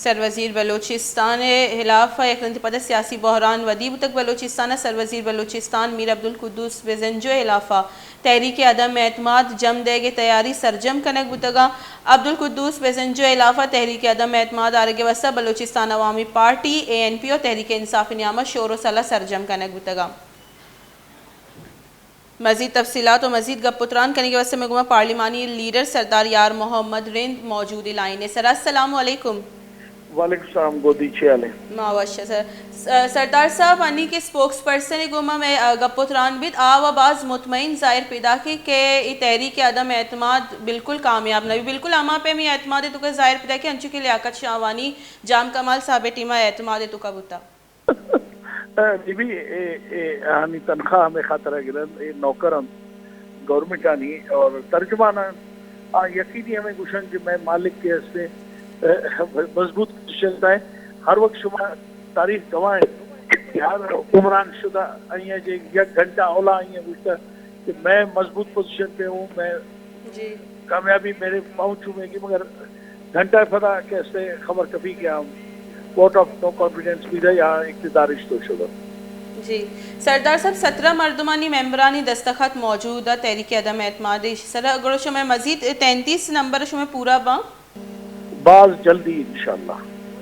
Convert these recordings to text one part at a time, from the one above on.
سروزیر بلوچستان ءِ ہلاف ءَ یک رندے پدا سیاسی بحران ودی بوتگ۔ بلوچستان ءَ سروزیر بلوچستان میر عبدالقدوس بزنجو ءِ ہلاف ءَ تحریک عدم اعتماد جم دئیگ ءِ تیاری سرجم کنگ بوتگ ءَ۔ عبدالقدوس بزنجو ءِ ہلاف ءَ تحریک عدم اعتماد آرگ ءِ واستہ بلوچستان عوامی پارٹی، اے این پی، ءُ تحریک انصاف ءِ نیام ءَ شور ءُ صلاح سرجم کنگ بوتگ ءَ۔ مزید تفصیلات ءُ مزید گپ ءُ تران کنگ ءِ واستہ مئے گوما پارلیمانی لیڈر سردار یار محمد رند موجود ایں لائن ءِ سرا۔ السلام علیکم۔ وعلیکم السلام گودی، چے حال ایں؟ ما وش آں سر۔ س-، سردار صاحب، انی کہ اسپوکس پرسن ءِ گوما مئے، آ، گپ ءُ تران بیت، آ وَ باز مطمئن ظاہر پیداک ایں کہ اے تحریک عدم اعتماد بالکل کامیاب نہ بی۔ بالکل ہما پیمیں اعتماد ءِ توکا ظاہر پیداک ایں انچو کہ لیاقت شاہوانی جام کمال صاحب ءِ ٹیم ءَ اعتماد ءِ توکا بوتا۔ بی بی، اے، اے آہانی تنخواہ ہمے خاطر ءَ گرنت، اے نوکر انت گورنمنٹ آنی اور ترجمان انت۔ آ یقینی ہمے گوشنت کہ مئے مالک کہ ہستے، اے، مضبوط پوزیشن ءَ ایں۔ ہر وقت شما تاریخ گواہ ایں کہ ہر حکمران شدہ آئی ءَ چہ یک گھنٹہ اولا آئی ءَ گوشتہ کہ میں مضبوط پوزیشن پہ ہوں، میں جی۔ کامیابی میرے پہنچ چومے گی، مگر گھنٹہ پدا کہ استے خبر کپی کہ ہم ووٹ آف نو کانفیڈنس بیدہ یا اقتدار اشتو شدہ۔ جی۔ سردار صاحب، سترہ مردمانی ممبرانی دستخط موجود ءَ تحریک عدم اعتماد ءِ سرا، گڑا شمئے مزید تینتیس نمبر شمئے پورا باں؟ باز جلدی انشاءاللہ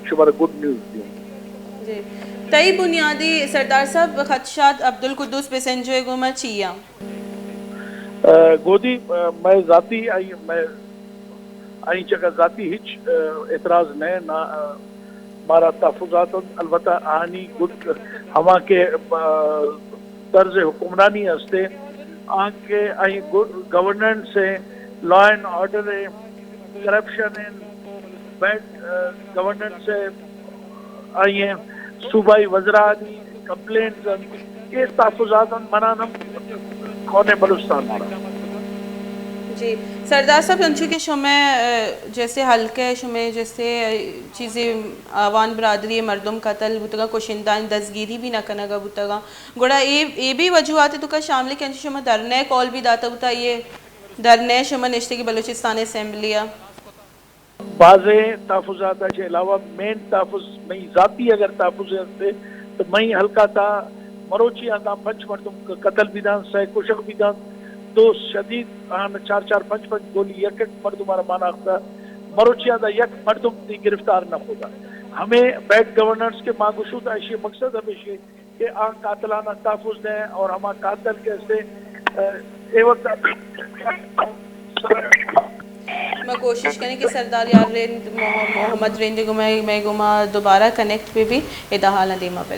شمارا گڈ نیوز دیوں۔ جی۔ تئی بنیادی سردار صاحب خدشات عبدالقدوس بزنجو ءِ گوما چی آں؟ اے، گودی، اے، مئے ذاتی آئی، مئے آئی چکا ذاتی ہچ، اے، اعتراض نہ، نہ، اے، مارا تحفظات انت۔ البتہ آنی گڈ ہما کہ، اے، طرز حکمرانی ہستے، آنکہ آئی گڈ گورننس ایں، لا اینڈ آرڈر ایں، کرپشن ایں، بیڈ، اے، گورننس ایں، آئی ایں صوبائی وزراء دی کمپلینٹس انت، اے تحفظات انت، منان ہم کون بلوچستان مارا۔ جی، سردار صاحب، انچو کہ شمئے، اے، جیسے حلقہ، شمئے جیسے، اے، چیزیں آوان برادری مردم قتل بوتگا، کشندہ دزگیری بھی نہ کنگا بوتگا، گڑا اے، اے بھی وجوہات توکا شامل کہ انچو شما دھرنے کال بھی داتا بوتا، یہ دھرنے شما نشتگی بلوچستان اسمبلی آ۔ بازیں تحفظات ء چہ علاوہ مین تحفظ مئی ذاتی اگر تحفظ ہستے تو مئی حلقہ تا مروچی آ داں پنچ مردم ق-، قتل بیدان، سہ کشک بیدان، دو شدید آن چار چار پنچ پنچ گولی یک یک مردم آرا مان آختا، مروچی آ دا یک مردم تی گرفتار نہ خودا۔ ہمیں بیڈ گورننس کے ما گشو تا اشی مقصد ہمیشی کہ آ قاتلانہ تحفظ دیں اور ہما قاتل کے سے، اے، اے وقت ما کوشش کنیں کہ سردار یار رند، مح-، محمد رند گو مئے، مئے گوما دوبارہ کنیکٹ بہ بی، ادا حالاں دیما بہ۔